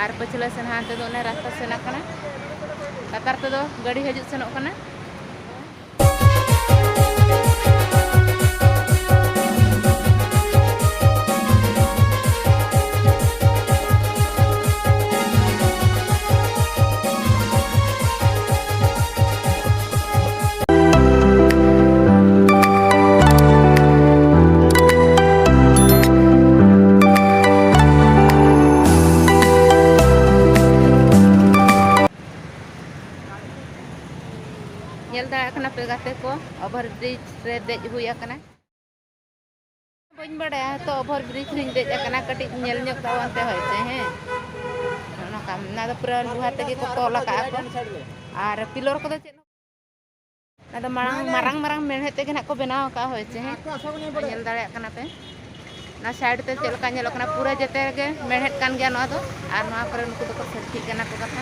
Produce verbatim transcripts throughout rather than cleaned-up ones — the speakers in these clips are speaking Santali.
ᱟᱨ ᱯᱟᱹᱪᱷᱞᱟᱹ ᱥᱮᱱ ᱦᱟᱱᱛᱮ ᱫᱚ ᱚᱱᱮ ᱨᱟᱥᱛᱟ ᱥᱮᱱ ᱟᱠᱟᱱᱟ, ᱞᱟᱛᱟᱨ ᱛᱮᱫᱚ ᱜᱟᱹᱰᱤ ᱦᱤᱡᱩᱜ ᱥᱮᱱᱚᱜ ᱠᱟᱱᱟ᱾ ᱧᱮᱞ ᱫᱟᱲᱮᱭᱟᱜ ᱠᱟᱱᱟ ᱯᱮ ᱜᱟᱛᱮ ᱠᱚ, ᱳᱵᱷᱟᱨ ᱵᱨᱤᱡᱽ ᱨᱮ ᱫᱮᱡ ᱦᱩᱭ ᱟᱠᱟᱱᱟ᱾ ᱵᱟᱹᱧ ᱵᱟᱲᱟᱭᱟ, ᱛᱚ ᱳᱵᱷᱟᱨ ᱵᱨᱤᱡᱽ ᱨᱤᱧ ᱫᱮᱡ ᱟᱠᱟᱱᱟ, ᱠᱟᱹᱴᱤᱡ ᱧᱮᱞ ᱧᱚᱜ ᱛᱟᱵᱚᱱ ᱯᱮ ᱦᱳᱭ ᱥᱮ, ᱦᱮᱸ᱾ ᱱᱚᱜᱼᱚ ᱱᱚᱝᱠᱟ, ᱚᱱᱟ ᱫᱚ ᱯᱩᱨᱟᱹ ᱞᱳᱦᱟ ᱛᱮᱜᱮ ᱠᱚ ᱛᱚᱞ ᱟᱠᱟᱫᱼᱟ ᱠᱚ᱾ ᱟᱨ ᱯᱤᱞᱚᱨ ᱠᱚᱫᱚ ᱪᱮᱫ ᱦᱚᱸ, ᱚᱱᱟ ᱫᱚ ᱢᱟᱲᱟᱝ, ᱢᱟᱨᱟᱝ ᱢᱟᱨᱟᱝ ᱢᱮᱬᱦᱮᱫ ᱛᱮᱜᱮ ᱱᱟᱜ ᱠᱚ ᱵᱮᱱᱟᱣ ᱟᱠᱟᱫᱼᱟ ᱦᱳᱭ ᱥᱮ, ᱦᱮᱸ᱾ ᱧᱮᱞ ᱫᱟᱲᱮᱭᱟᱜ ᱠᱟᱱᱟ ᱯᱮ, ᱚᱱᱟ ᱥᱟᱭᱤᱰ ᱛᱮ ᱪᱮᱫ ᱞᱮᱠᱟ ᱧᱮᱞᱚᱜ ᱠᱟᱱᱟ, ᱯᱩᱨᱟᱹ ᱡᱮᱛᱮ ᱨᱮᱜᱮ ᱢᱮᱬᱦᱮᱫ ᱠᱟᱱ ᱜᱮᱭᱟ ᱱᱚᱣᱟ ᱫᱚ᱾ ᱟᱨ ᱱᱚᱣᱟ ᱠᱚᱨᱮ ᱱᱩᱠᱩ ᱫᱚᱠᱚ ᱥᱮᱞᱯᱷᱤᱜ ᱠᱟᱱᱟ ᱠᱚ ᱠᱟᱛᱷᱟ᱾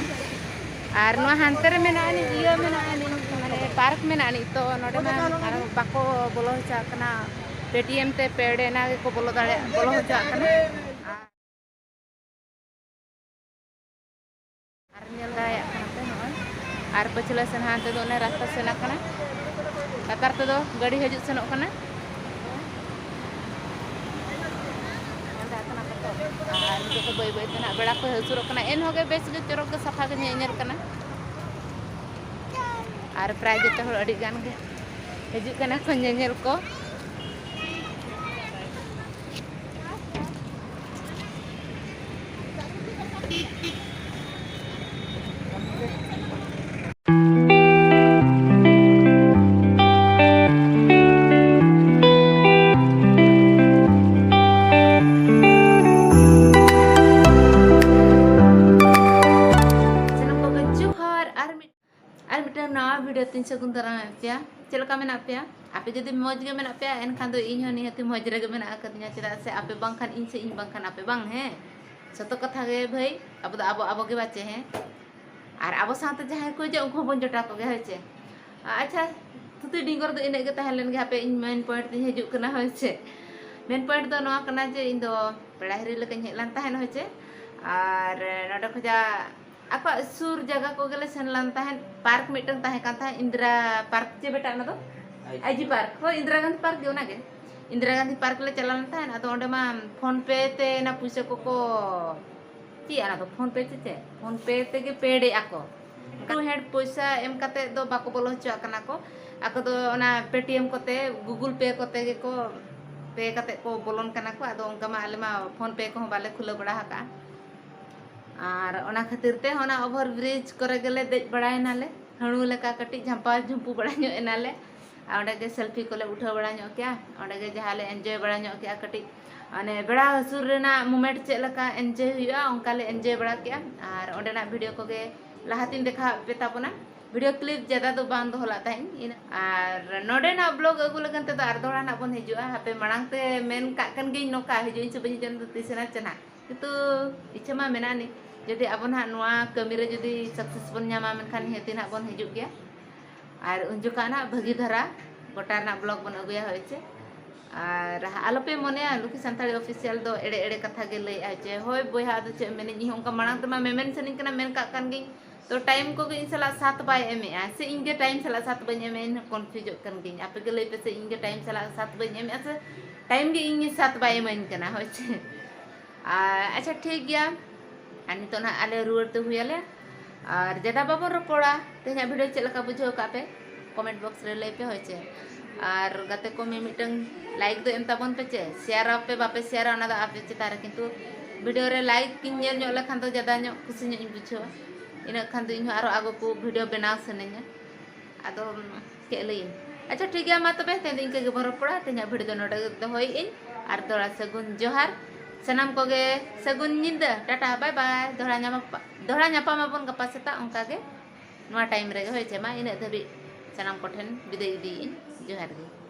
ᱟᱨ ᱱᱚᱣᱟ ᱦᱟᱱᱛᱮ ᱨᱮ ᱢᱮᱱᱟᱜᱼᱟ ᱟᱹᱱᱤᱡ, ᱤᱭᱟᱹ ᱢᱮᱱᱟᱜᱼᱟ ᱟᱹᱱᱤᱡ, ᱢᱟᱱᱮ ᱯᱟᱨᱠ ᱢᱮᱱᱟᱜᱼᱟ ᱟᱹᱱᱤᱡ, ᱛᱚ ᱱᱚᱰᱮ ᱢᱟ ᱟᱨ ᱵᱟᱠᱚ ᱵᱚᱞᱚ ᱦᱚᱪᱚᱣᱟᱜ ᱠᱟᱱᱟ, ᱯᱮᱴᱤᱭᱮᱢ ᱛᱮ ᱯᱮᱰ ᱮᱱᱟ ᱜᱮᱠᱚ ᱵᱚᱞᱚ ᱫᱟᱲᱮᱭᱟᱜ, ᱵᱚᱞᱚ ᱦᱚᱪᱚᱣᱟᱜ ᱠᱟᱱᱟ᱾ ᱟᱨ ᱟᱨ ᱧᱮᱞ ᱫᱟᱲᱮᱭᱟᱜ ᱠᱟᱱᱟ ᱯᱮ ᱱᱚᱜᱼᱚᱭ, ᱟᱨ ᱯᱟᱹᱪᱷᱞᱟᱹ ᱥᱮᱱ ᱦᱟᱱᱛᱮ ᱫᱚ ᱚᱱᱮ ᱨᱟᱥᱛᱟ ᱥᱮᱱ ᱟᱠᱟᱱᱟ, ᱞᱟᱛᱟᱨ ᱛᱮᱫᱚ ᱜᱟᱹᱰᱤ ᱦᱤᱡᱩᱜ ᱥᱮᱱᱚᱜ ᱠᱟᱱᱟ᱾ ᱧᱮᱞ ᱫᱟᱲᱮᱭᱟᱜ ᱠᱟᱱᱟ ᱯᱮ ᱛᱚ? ᱟᱨ ᱱᱤᱛᱚᱜ ᱫᱚ ᱵᱟᱹᱭ ᱵᱟᱹᱭ ᱛᱮ ᱱᱟᱜ ᱵᱮᱲᱟ ᱠᱚ ᱦᱟᱹᱥᱩᱨᱚᱜ ᱠᱟᱱᱟ, ᱮᱱᱦᱚᱸ ᱜᱮ ᱵᱮᱥ ᱜᱮ ᱪᱚᱨᱚᱠ ᱜᱮ ᱥᱟᱯᱷᱟ ᱜᱮ ᱧᱮᱧᱮᱞ ᱠᱟᱱᱟ᱾ ᱟᱨ ᱯᱨᱟᱭ ᱡᱚᱛᱚ ᱦᱚᱲ ᱟᱹᱰᱤ ᱜᱟᱱ ᱜᱮ ᱦᱤᱡᱩᱜ ᱠᱟᱱᱟ ᱠᱚ ᱧᱮᱧᱮᱞ ᱠᱚ᱾ ᱥᱟᱱᱟᱢ ᱠᱚᱜᱮ ᱡᱚᱦᱟᱨ, ᱟᱨ ᱢᱤᱫ, ᱟᱨ ᱢᱤᱫᱴᱟᱝ ᱱᱟᱣᱟ ᱵᱷᱤᱰᱤᱭᱳ ᱛᱤᱧ ᱥᱟᱹᱜᱩᱱ ᱫᱟᱨᱟᱢᱮᱫ ᱯᱮᱭᱟ᱾ ᱪᱮᱫ ᱞᱮᱠᱟ ᱢᱮᱱᱟᱜ ᱯᱮᱭᱟ? ᱟᱯᱮ ᱡᱩᱫᱤ ᱢᱚᱡᱽ ᱜᱮ ᱢᱮᱱᱟᱜ ᱯᱮᱭᱟ, ᱮᱱᱠᱷᱟᱱ ᱫᱚ ᱤᱧ ᱦᱚᱸ ᱱᱤᱦᱟᱹᱛᱤ ᱢᱚᱡᱽ ᱨᱮᱜᱮ ᱢᱮᱱᱟᱜ ᱟᱠᱟᱫᱤᱧᱟ, ᱪᱮᱫᱟᱜ ᱥᱮ ᱟᱯᱮ ᱵᱟᱝᱠᱷᱟᱱ ᱤᱧ ᱥᱮ ᱤᱧ ᱵᱟᱝᱠᱷᱟᱱ ᱟᱯᱮ, ᱵᱟᱝ ᱦᱮᱸ? ᱡᱚᱛᱚ ᱠᱟᱛᱷᱟ ᱜᱮ ᱵᱷᱟᱹᱭ, ᱟᱵᱚ ᱫᱚ ᱟᱵᱚ, ᱟᱵᱚ ᱜᱮ ᱵᱟᱪᱮ, ᱦᱮᱸ? ᱟᱨ ᱟᱵᱚ ᱥᱟᱶᱛᱮ ᱡᱟᱦᱟᱸᱭ ᱠᱚ ᱦᱤᱡᱩᱜᱼᱟ, ᱩᱱᱠᱩ ᱦᱚᱸᱵᱚᱱ ᱡᱚᱴᱟᱣ ᱠᱚᱜᱮᱭᱟ, ᱦᱳᱭ ᱪᱮ? ᱟᱪᱪᱷᱟ, ᱛᱷᱩᱛᱤ ᱰᱤᱝᱜᱚᱨ ᱫᱚ ᱤᱱᱟᱹᱜ ᱜᱮ ᱛᱟᱦᱮᱸ ᱞᱮᱱ ᱜᱮ᱾ ᱦᱟᱯᱮ, ᱤᱧ ᱢᱮᱱ ᱯᱚᱭᱮᱱᱴ ᱛᱤᱧ ᱦᱤᱡᱩᱜ ᱠᱟᱱᱟ, ᱦᱳᱭ ᱪᱮ? ᱢᱮᱱ ᱯᱚᱭᱮᱱᱴ ᱫᱚ ᱱᱚᱣᱟ ᱠᱟᱱᱟ ᱡᱮ ᱤᱧ ᱫᱚ ᱯᱮᱲᱟ ᱦᱤᱨᱤ ᱞᱮᱠᱟᱧ ᱦᱮᱡ ᱞᱮᱱ ᱛᱟᱦᱮᱸᱫ, ᱦᱳᱭ ᱪᱮ? ᱟᱨ ᱱᱚᱰᱮ ᱠᱷᱚᱡᱟᱜ ᱟᱠᱚᱣᱟᱜ ᱥᱩᱨ ᱡᱟᱭᱜᱟ ᱠᱚᱜᱮᱞᱮ ᱥᱮᱱ ᱞᱮᱱ ᱛᱟᱦᱮᱸᱫ᱾ ᱯᱟᱨᱠ ᱢᱤᱫᱴᱟᱝ ᱛᱟᱦᱮᱸ ᱠᱟᱱ ᱛᱟᱦᱮᱸᱫ, ᱤᱱᱫᱤᱨᱟ ᱯᱟᱨᱠ ᱪᱮ ᱵᱮᱴᱟ ᱚᱱᱟ ᱫᱚ? ᱟᱭ ᱡᱤ ᱯᱟᱨᱠ᱾ ᱦᱳᱭ, ᱤᱱᱫᱤᱨᱟ ᱜᱟᱱᱫᱷᱤ ᱯᱟᱨᱠ ᱜᱮ, ᱚᱱᱟᱜᱮ᱾ ᱤᱱᱫᱤᱨᱟ ᱜᱟᱱᱫᱷᱤ ᱯᱟᱨᱠ ᱞᱮ ᱪᱟᱞᱟᱣ ᱞᱮᱱ ᱛᱟᱦᱮᱸᱫ᱾ ᱟᱫᱚ ᱚᱸᱰᱮ ᱢᱟ ᱯᱷᱳᱱ ᱯᱮ ᱛᱮ ᱚᱱᱟ ᱯᱩᱭᱥᱟᱹ ᱠᱚᱠᱚ, ᱪᱮᱫ ᱚᱱᱟ ᱫᱚ ᱯᱷᱳᱱ ᱯᱮ ᱪᱮ ᱪᱮᱫ? ᱯᱷᱳᱱ ᱯᱮ ᱛᱮᱜᱮ ᱯᱮᱰ ᱮᱫᱼᱟ ᱠᱚ᱾ ᱦᱮᱰ ᱯᱚᱭᱥᱟ ᱮᱢ ᱠᱟᱛᱮ ᱫᱚ ᱵᱟᱠᱚ ᱵᱚᱞᱚ ᱦᱚᱪᱚᱣᱟᱜ ᱠᱟᱱᱟ ᱠᱚ᱾ ᱟᱠᱚ ᱫᱚ ᱚᱱᱟ ᱯᱮᱴᱤᱮᱢ ᱠᱚᱛᱮ, ᱜᱩᱜᱩᱞ ᱯᱮ ᱠᱚᱛᱮ ᱜᱮᱠᱚ ᱯᱮ ᱠᱟᱛᱮ ᱠᱚ ᱵᱚᱞᱚᱱ ᱠᱟᱱᱟ ᱠᱚ᱾ ᱟᱫᱚ ᱚᱱᱠᱟ ᱢᱟ ᱟᱞᱮ ᱢᱟ ᱯᱷᱳᱱ ᱯᱮ ᱠᱚᱦᱚᱸ ᱵᱟᱞᱮ ᱠᱷᱩᱞᱟᱹᱣ ᱵᱟᱲᱟ ᱟᱠᱟᱫᱼᱟ᱾ ᱟᱨ ᱚᱱᱟ ᱠᱷᱟᱹᱛᱤᱨ ᱛᱮ ᱚᱱᱟ ᱳᱵᱷᱟᱨ ᱵᱨᱤᱡᱽ ᱠᱚᱨᱮ ᱜᱮᱞᱮ ᱫᱮᱡ ᱵᱟᱲᱟᱭᱮᱱᱟᱞᱮ, ᱦᱟᱹᱬᱩ ᱞᱮᱠᱟ ᱠᱟᱹᱴᱤᱡ ᱡᱷᱟᱢᱯᱟ ᱡᱷᱩᱢᱯᱩ ᱵᱟᱲᱟ ᱧᱚᱜ ᱮᱱᱟᱞᱮ᱾ ᱟᱨ ᱚᱸᱰᱮ ᱜᱮ ᱥᱮᱞᱯᱷᱤ ᱠᱚᱞᱮ ᱩᱴᱷᱟᱹᱣ ᱵᱟᱲᱟ ᱧᱚᱜ ᱠᱮᱜᱼᱟ᱾ ᱚᱸᱰᱮ ᱜᱮ ᱡᱟᱦᱟᱸ ᱞᱮ ᱮᱱᱡᱚᱭ ᱵᱟᱲᱟ ᱧᱚᱜ ᱠᱮᱜᱼᱟ ᱠᱟᱹᱴᱤᱡ, ᱢᱟᱱᱮ ᱵᱮᱲᱟ ᱦᱟᱹᱥᱩᱨ ᱨᱮᱱᱟᱜ ᱢᱩᱢᱮᱱᱴ ᱪᱮᱫ ᱞᱮᱠᱟ ᱮᱱᱡᱚᱭ ᱦᱩᱭᱩᱜᱼᱟ, ᱚᱱᱠᱟ ᱞᱮ ᱮᱱᱡᱚᱭ ᱵᱟᱲᱟ ᱠᱮᱜᱼᱟ᱾ ᱟᱨ ᱚᱸᱰᱮᱱᱟᱜ ᱵᱷᱤᱰᱤᱭᱳ ᱠᱚᱜᱮ ᱞᱟᱦᱟᱛᱤᱧ ᱫᱮᱠᱷᱟᱣ ᱯᱮ ᱛᱟᱵᱚᱱᱟ᱾ ᱵᱷᱤᱰᱤᱭᱳ ᱠᱞᱤᱯ ᱡᱟᱫᱟ ᱫᱚ ᱵᱟᱝ ᱫᱚᱦᱚ ᱞᱟᱜ ᱛᱟᱦᱮᱸᱧ᱾ ᱤᱱᱟᱹ ᱟᱨ ᱱᱚᱰᱮᱱᱟᱜ ᱵᱞᱚᱜ ᱟᱹᱜᱩ ᱞᱟᱹᱜᱤᱫ ᱛᱮᱫᱚ ᱟᱨ ᱫᱚᱦᱲᱟ ᱱᱟᱜ ᱵᱚᱱ ᱦᱤᱡᱩᱜᱼᱟ᱾ ᱦᱟᱯᱮ ᱢᱟᱲᱟᱝ ᱛᱮ ᱢᱮᱱ ᱠᱟᱜ ᱠᱟᱱ ᱜᱤᱧ ᱱᱚᱝᱠᱟ, ᱦᱤᱡᱩᱜ ᱤᱧ ᱥᱮ ᱵᱟᱹᱧ ᱦᱤᱡᱩᱜᱼᱟ, ᱚᱱᱟ ᱫᱚ ᱛᱤᱥ ᱮᱱᱟ ᱪᱮ ᱱᱟᱜ᱾ ᱠᱤᱱᱛᱩ ᱤᱪᱪᱷᱟᱹ ᱢᱟ ᱢᱮᱱᱟᱜ ᱟᱹᱱᱤᱡ, ᱡᱩᱫᱤ ᱟᱵᱚ ᱱᱟᱦᱟᱜ ᱱᱚᱣᱟ ᱠᱟᱹᱢᱤ ᱨᱮ ᱡᱩᱫᱤ ᱥᱟᱠᱥᱮᱥ ᱵᱚᱱ ᱧᱟᱢᱟ, ᱢᱮᱱᱠᱷᱟᱱ ᱱᱤᱦᱟᱹᱛᱤ ᱱᱟᱦᱟᱜ ᱵᱚᱱ ᱦᱤᱡᱩᱜ ᱜᱮᱭᱟ᱾ ᱟᱨ ᱩᱱ ᱡᱚᱠᱷᱟᱜ ᱱᱟᱦᱟᱜ ᱵᱷᱟᱹᱜᱤ ᱫᱷᱟᱨᱟ ᱜᱚᱴᱟ ᱨᱮᱱᱟᱜ ᱵᱞᱚᱜ ᱵᱚᱱ ᱟᱹᱜᱩᱭᱟ, ᱦᱳᱭ ᱪᱮ᱾ ᱟᱨ ᱟᱞᱚᱯᱮ ᱢᱚᱱᱮᱭᱟ ᱞᱩᱠᱷᱤ ᱥᱟᱱᱛᱟᱲᱤ ᱚᱯᱷᱤᱥᱤᱭᱟᱞ ᱫᱚ ᱮᱲᱮ ᱮᱲᱮ ᱠᱟᱛᱷᱟ ᱜᱮ ᱞᱟᱹᱭᱮᱫᱼᱟ, ᱦᱳᱭ ᱪᱮ᱾ ᱦᱳᱭ ᱵᱚᱭᱦᱟ, ᱟᱫᱚ ᱪᱮᱫ ᱮᱢ ᱢᱮᱱᱟᱹᱧ, ᱤᱧ ᱦᱚᱸ ᱚᱱᱠᱟ ᱢᱟᱲᱟᱝ ᱛᱮᱢᱟ ᱢᱮᱢᱮᱱ ᱥᱟᱱᱟᱧ ᱠᱟᱱᱟ, ᱢᱮᱱ ᱠᱟᱜ ᱠᱟᱱ ᱜᱤᱧ, ᱛᱚ ᱴᱟᱭᱤᱢ ᱠᱚᱜᱮ ᱤᱧ ᱥᱟᱞᱟᱜ ᱥᱟᱛ ᱵᱟᱭ ᱮᱢᱮᱜᱼᱟ ᱥᱮ ᱤᱧ ᱜᱮ ᱴᱟᱭᱤᱢ ᱥᱟᱞᱟᱜ ᱥᱟᱛ ᱵᱟᱹᱧ ᱮᱢᱮᱜᱼᱟ, ᱤᱧ ᱦᱚᱸ ᱠᱚᱱᱯᱷᱤᱭᱩᱡᱚᱜ ᱠᱟᱱ ᱜᱤᱧ᱾ ᱟᱯᱮ ᱜᱮ ᱞᱟᱹᱭ ᱯᱮ ᱥᱮ ᱤᱧ ᱜᱮ ᱴᱟᱭᱤᱢ ᱥᱟᱞᱟᱜ ᱥᱟᱛ ᱵᱟᱹᱧ ᱮᱢᱮᱜᱼᱟ ᱥᱮ ᱴᱟᱭᱤᱢ ᱜᱮ ᱤᱧ ᱥᱟᱛ ᱵᱟᱭ ᱤᱢᱟᱹᱧ ᱠᱟᱱᱟ, ᱦᱳᱭ ᱪᱮ᱾ ᱟᱨ ᱟᱪᱪᱷᱟ, ᱴᱷᱤᱠ ᱜᱮᱭᱟ, ᱟᱨ ᱱᱤᱛᱚᱜ ᱱᱟᱦᱟᱜ ᱟᱞᱮ ᱨᱩᱣᱟᱹᱲ ᱛᱮ ᱦᱩᱭ ᱟᱞᱮ᱾ ᱟᱨ ᱡᱟᱫᱟ ᱵᱟᱵᱚᱱ ᱨᱚᱯᱚᱲᱟ, ᱛᱮᱦᱮᱧᱟᱜ ᱵᱷᱤᱰᱤᱭᱳ ᱪᱮᱫ ᱞᱮᱠᱟ ᱵᱩᱡᱷᱟᱹᱣ ᱠᱟᱜ ᱯᱮ, ᱠᱚᱢᱮᱱᱴ ᱵᱚᱠᱥ ᱨᱮ ᱞᱟᱹᱭ ᱯᱮ, ᱦᱳᱭ ᱪᱮ᱾ ᱟᱨ ᱜᱟᱛᱮ ᱠᱚ ᱢᱤᱢᱤᱫᱴᱟᱝ ᱞᱟᱭᱤᱠ ᱫᱚ ᱮᱢ ᱛᱟᱵᱚᱱ ᱯᱮ ᱪᱮ᱾ ᱥᱮᱭᱟᱨ ᱟᱯᱮ ᱵᱟᱯᱮ ᱥᱮᱭᱟᱨᱟ, ᱚᱱᱟ ᱫᱚ ᱟᱯᱮ ᱪᱮᱛᱟᱱ ᱨᱮ, ᱠᱤᱱᱛᱩ ᱵᱷᱤᱰᱤᱭᱳ ᱨᱮ ᱞᱟᱭᱤᱠ ᱤᱧ ᱧᱮᱞ ᱧᱚᱜ ᱞᱮᱠᱷᱟᱱ ᱫᱚ ᱡᱟᱫᱟ ᱧᱚᱜ ᱠᱩᱥᱤ ᱧᱚᱜ ᱤᱧ ᱵᱩᱡᱷᱟᱹᱣᱟ᱾ ᱤᱱᱟᱹᱜ ᱠᱷᱟᱱ ᱫᱚ ᱤᱧᱦᱚᱸ ᱟᱨᱚ ᱟᱜᱚ ᱠᱚ ᱵᱷᱤᱰᱤᱭᱳ ᱵᱮᱱᱟᱣ ᱥᱟᱱᱟᱧᱟ᱾ ᱟᱫᱚ ᱪᱮᱫ ᱞᱟᱹᱭᱟᱹᱧ? ᱟᱪᱪᱷᱟ, ᱴᱷᱤᱠ ᱜᱮᱭᱟ, ᱢᱟ ᱛᱚᱵᱮ ᱛᱮᱦᱮᱧ ᱫᱚ ᱤᱱᱠᱟᱹ ᱜᱮᱵᱚᱱ ᱨᱚᱯᱚᱲᱟ᱾ ᱛᱮᱦᱮᱧᱟᱜ ᱵᱷᱤᱰᱤᱭᱳ ᱫᱚ ᱱᱚᱰᱮ ᱜᱮ ᱫᱚᱦᱚᱭᱮᱫ ᱟᱹᱧ᱾ ᱟᱨ ᱛᱷᱚᱲᱟ ᱥᱟᱹᱜᱩᱱ ᱡᱚᱦᱟᱨ ᱥᱟᱱᱟᱢ ᱠᱚᱜᱮ, ᱥᱟᱹᱜᱩᱱ ᱧᱤᱫᱟᱹ, ᱴᱟᱴᱟ, ᱵᱟᱭ ᱵᱟᱭ᱾ ᱫᱚᱦᱲᱟ ᱧᱟᱯᱟᱢ, ᱫᱚᱦᱲᱟ ᱧᱟᱯᱟᱢ ᱟᱵᱚᱱ ᱜᱟᱯᱟ ᱥᱮᱛᱟᱜ ᱚᱱᱠᱟ ᱜᱮ ᱱᱚᱣᱟ ᱴᱟᱭᱤᱢ ᱨᱮᱜᱮ, ᱦᱳᱭ ᱪᱮ᱾ ᱢᱟ ᱤᱱᱟᱹᱜ ᱫᱷᱟᱹᱵᱤᱡ ᱥᱟᱱᱟᱢ ᱠᱚᱴᱷᱮᱱ ᱵᱤᱫᱟᱹᱭ ᱤᱫᱤᱭᱮᱫ ᱟᱹᱧ᱾ ᱡᱚᱦᱟᱨ ᱜᱮ᱾